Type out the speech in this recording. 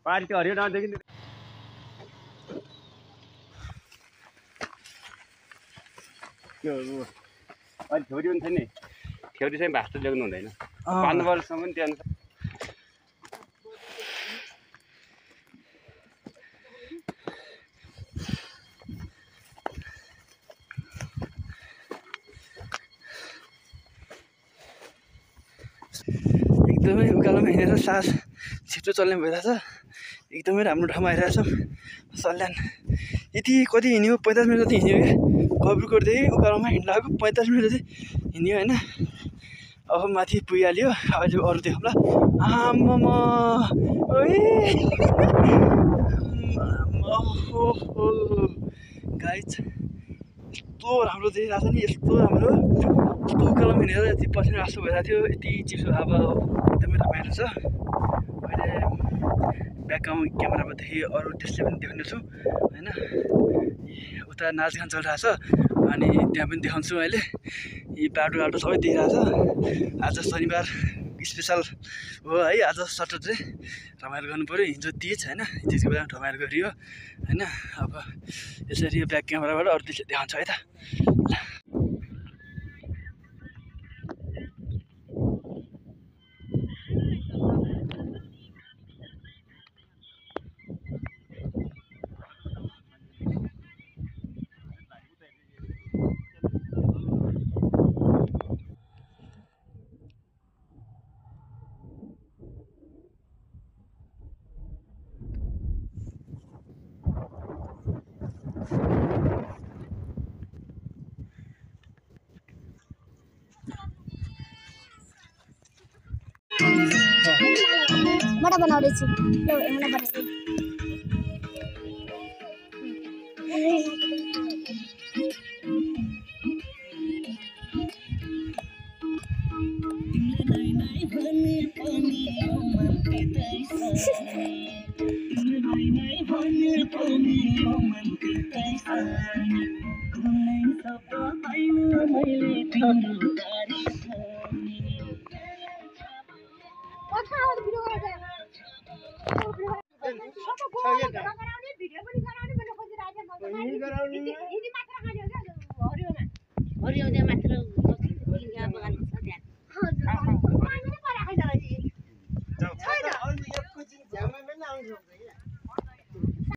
पारी त्यो हरियो नदेखि त्यो अलि थ्योरी पनि छ नि थ्योरी चाहिँ भास्तो ल्याउनु हुँदैन 5 वर्षसम्म त्यो अनुसार एकदमै उकालोमा हिँडेर सास छिटो चल्ने भइरहेछ एकदमै राम्रो ठाउँमा आइरहेछ सल्यान यति कति हिँड्यो 45 मिनट जति हिँड्यो क्या कब्रुकोटदेखि उकालोमा हिँड्न लागेको 45 मिनट जति हिँड्यो होइन अब माथि पुगिहाल्यो अहिले अरू देखाउँला आम्मामा गाइज यस्तो राम्रो देखिरहेको छ नि यस्तो राम्रो यस्तो उकालोमा हिँडेर यति पसिना जस्तो भइरहेको थियो यति चिसो हावा एकदमै रमाइलो छ अहिले ब्याकग्राउन्ड क्यामेरामादेखि अरू त्यसले पनि देखाउने छु होइन उता नाचगान चलिरहेछ अनि त्यहाँ पनि देखाउँछु अहिले यी बाटो सबै देखिरहेछ आज शनिबार स्पेसल हो है आज सटरडे रमाइलो गर्नु पऱ्यो हिजो तिज होइन तिजको बेला रमाइलो गरियो होइन अब यसरी ब्याक क्यामेराबाट अरू त्यसले देखाउँछ है त मोटा बनाउँदैछु ल एउटा बनाइदिनु